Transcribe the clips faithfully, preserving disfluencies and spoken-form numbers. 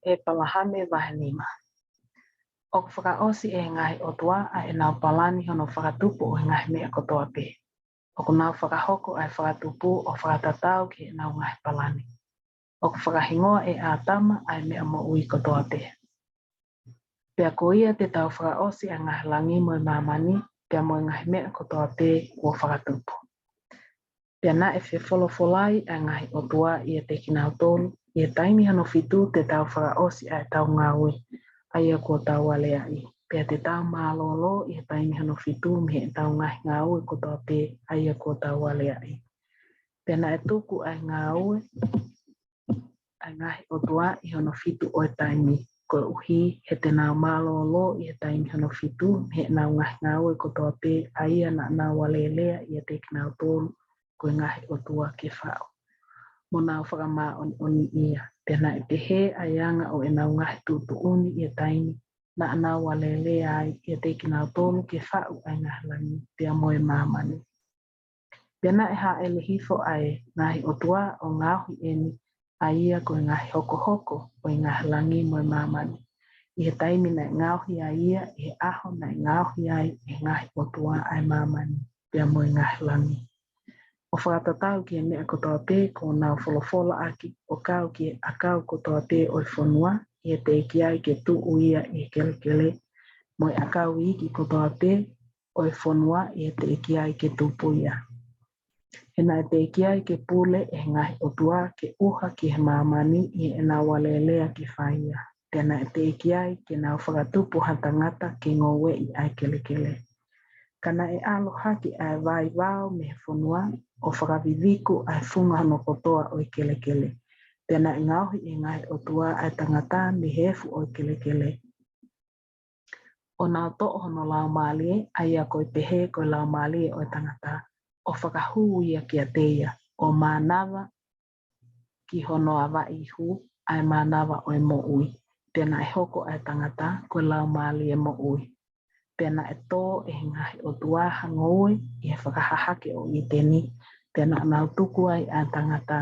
ʻĒpalahame vahe nima. ʻOku fakaʻosi ʻe he ngaahi ʻotua ʻa ʻenau palani hono fakatupu ʻo e ngaahi meʻa kotoa pē. ʻOku nau fakahoko ʻa e fakatupu ʻo fakatatau ki heʻenau ngaahi palani. ʻOku fakahingoa ʻe ʻĀtama ʻa e meʻa moʻui kotoa pē. Pea ko ia te tau fakaʻosi ʻa e ngaahi langi mo e māmani, pea mo e ngaahi meʻa kotoa pē kuo fakatupu. Pea naʻe fefolofolai ʻa e ngaahi ʻotua ʻiate kinautolu, ʻi he taimi hono fitu te tau fakaʻosi ʻa ʻetau ngāue, ʻa ia kuo tau aleaʻi. Pea te tau mālōlō ʻi he taimi hono fitu mei heʻetau ngaahi ngāue kotoa pē, ʻa ia kuo tau aleaʻi. Pea naʻe tuku ʻa e ngāue ʻa e ngaahi ʻotua ʻi hono fitu ʻo e taimi, koeʻuhi he te nau mālōlō ʻi he taimi hono fitu mei heʻenau ngaahi ngāue kotoa pē, ʻa ia naʻa nau alēlea ʻiate kinautolu ko e ngaahi ʻotua ke faʻu, mo nau fakamāʻoniʻoniʻia. Pea naʻe pehē ʻa e anga ʻo ʻenau ngaahi tuʻutuʻuni ʻi he taimi naʻa nau alēlea ai ʻiate kinautolu ke faʻu ʻa e ngaahi langi pea mo e māmani. Pea naʻe hāʻele hifo ʻa e ngaahi ʻotua ʻo ngaohi ʻeni, ʻa ia ko e ngaahi hokohoko ʻo e ngaahi langi mo e māmani, ʻi he taimi naʻe ngaohi ai ia, ʻi he ʻaho naʻe ngaohi ai ʻe he ngaahi ʻotua ʻa e māmani pea mo e ngaahi langi, ʻo fakatatau ki he meʻa kotoa pē kuo nau folofola ʻaki, ʻo kau ki he ʻakau kotoa pē ʻo e fonua, ʻi he teʻeki ai ke tuʻu ia ʻi he kelekele, mo e ʻakau iiki kotoa pē ʻo e fonua, ʻi he teʻeki ai ke tupu ia. He naʻe teʻeki ai ke pule ʻe he ngaahi ʻotua ke ʻuha ki he māmani ʻi heʻenau alēlea ke fai ia. Pea naʻe teʻeki ai ke nau fakatupu ha tangata ke ngoueʻi ʻa e kelekele. Ka naʻe ʻalu hake ʻa e vaivao mei he fonua, ʻo fakaviviku ʻa e funga hono kotoa ʻo e kelekele. Pea naʻe ngaohi ʻe he ngaahi ʻotua ʻa e tangata mei he efu ʻo e kelekele, ʻo nau toʻo hono laumālie, ʻa ia ko e pehē ko e laumālie ʻo e tangata, ʻo fakahū ia kiate ia, ʻo mānava ki hono avaʻi ihu, ʻa e mānava ʻo e moʻui. Pea naʻe hoko ʻa e tangata ko e laumālie moʻui. Pea naʻe tō ʻe he ngaahi ʻotua ha ngoue ʻi he fakahahake ʻo ʻĪteni, pea naʻa nau tuku ai ʻa e tangata,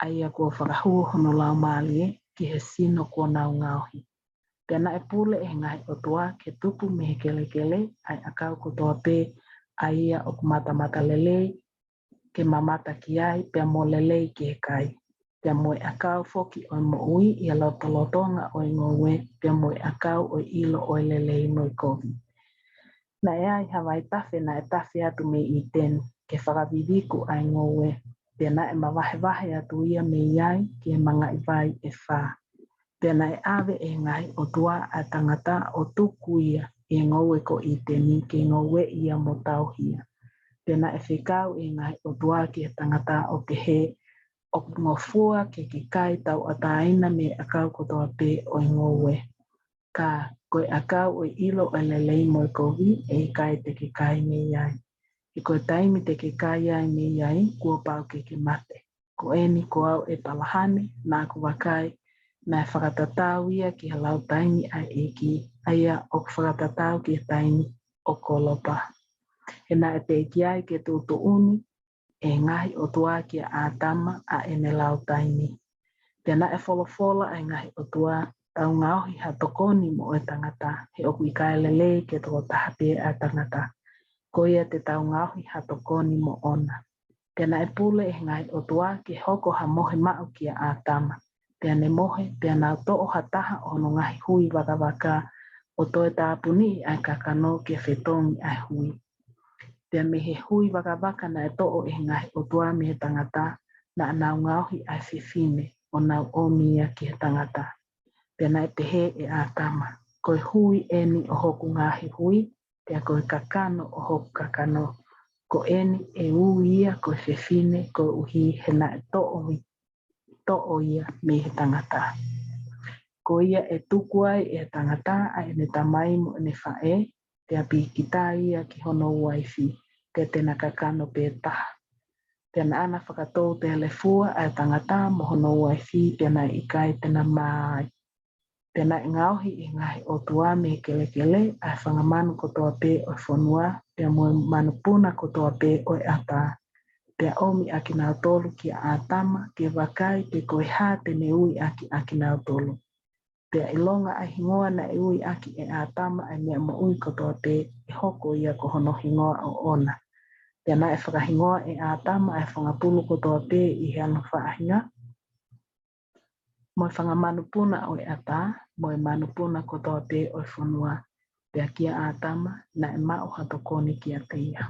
ʻa ia kuo fakahū hono laumālie, ki he sino kuo nau ngaohi. Pea naʻe pule ʻe he ngaahi ʻotua ke tupu mei he kelekele ʻa e ʻakau kotoa pē, ʻa ia ʻoku matamata lelei ke mamata ki ai, pea mo lelei ki he kai, pea mo e ʻakau foki ʻo e moʻui ʻi he lotolotonga ʻo e ngoue, pea mo e ʻakau ʻo e ʻilo ʻo e lelei mo e kovi. Naʻe ʻi ai ha vaitafe naʻe tafe atu mei ʻĪteni, ke fakaviviku ʻa e ngoue, pea naʻe mavahevahe atu ia mei ai ki he mangaʻivai ʻe fā. Pea naʻe ʻave ʻe he ngaahi ʻotua ʻa e tangata ʻo tuku ia ʻi he ngoue ko ʻĪteni ke ngoueʻi ia mo tauhi ia. Pea naʻe fekau ʻe he ngaahi ʻotua ki he tangata ʻo pehē, ʻOku ngofua ke ke kai tauʻatāina mei he ʻakau kotoa pē ʻo e ngoue. Ka ko e ʻakau ʻo e ʻilo ʻo e lelei mo e kovi, ʻe ʻikai te ke kai mei ai. He ko e taimi te ke kai ai mei ai, kuo pau ke ke mate. Ko ʻeni ko au ʻĒpalahame, naʻa ku vakai, naʻe fakatatau ia ki he lau taimi ʻa e ʻEiki, ʻa ia ʻoku fakatatau ki he taimi ʻo Kolopa. He naʻe teʻeki ai ke tuʻutuʻuni ʻe he ngaahi ʻotua kia ʻĀtama ʻa ʻene lau taimi. Pea naʻe folofola ʻa e ngaahi ʻotua, Tau ngaohi ha tokoni moʻo e tangata, he ʻoku ʻikai lelei ke toko taha pē ʻa e tangata. Ko ia te tau ngaohi ha tokoni moʻona. Pea naʻe pule ʻe he ngaahi ʻotua ke hoko ha mohe maʻu kia ʻĀtama. Pea ne mohe, pea nau toʻo ha taha ʻo hono ngaahi hui vakavaka, ʻo toe tāpuniʻi ʻa e kakano ke fetongi ʻa e hui. Pea mei he hui vakavaka naʻe toʻo ʻe he ngaahi ʻotua mei he tangata, naʻa nau ngaohi ʻa e fefine, ʻo nau ʻomi ia ki he tangata. Pea naʻe pehē ʻe ʻĀtama, Ko e hui ʻeni ʻo hoku ngaahi hui, pea ko e kakano ʻo hoku kakano. Ko ʻeni ʻe ui ia ko e fefine, koeʻuhi he naʻe toʻo i-, toʻo ia mei he tangata. Ko ia ʻe tuku ai ʻe he tangata ʻa ʻene tamai mo ʻene faʻē, pea pīkitai ia ki hono uaifi, pea te na kakano pē taha. Pea naʻa na fakatou telefua ʻa e tangata mo hono uaifi, pea naʻe ʻikai te na mā ai. Pea naʻe ngaohi ʻe he ngaahi ʻotua mei he kelekele ʻa e fanga manu kotoa pē ʻo e fonua, pea mo e manupuna kotoa pē ʻo e ʻatā. Pea ʻomi ʻakinautolu kia ʻĀtama, ke vakai pe ko e hā te ne ui ʻaki ʻakinautolu. Pea ʻilonga ʻa e hingoa naʻe ui ʻaki ʻe ʻĀtama ʻa e meʻa moʻui kotoa pē, ʻe hoko ia ko hono hingoa ʻoʻona. Pea naʻe fakahingoa ʻe ʻĀtama ʻa e fanga pulu kotoa pē ʻi heʻene faʻahinga, mo e fanga manupuna ʻo e ʻatā, mo e manupuna kotoa pē ʻo e fonua. Pea kia ʻĀtama naʻe maʻu ha tokoni kiate ia.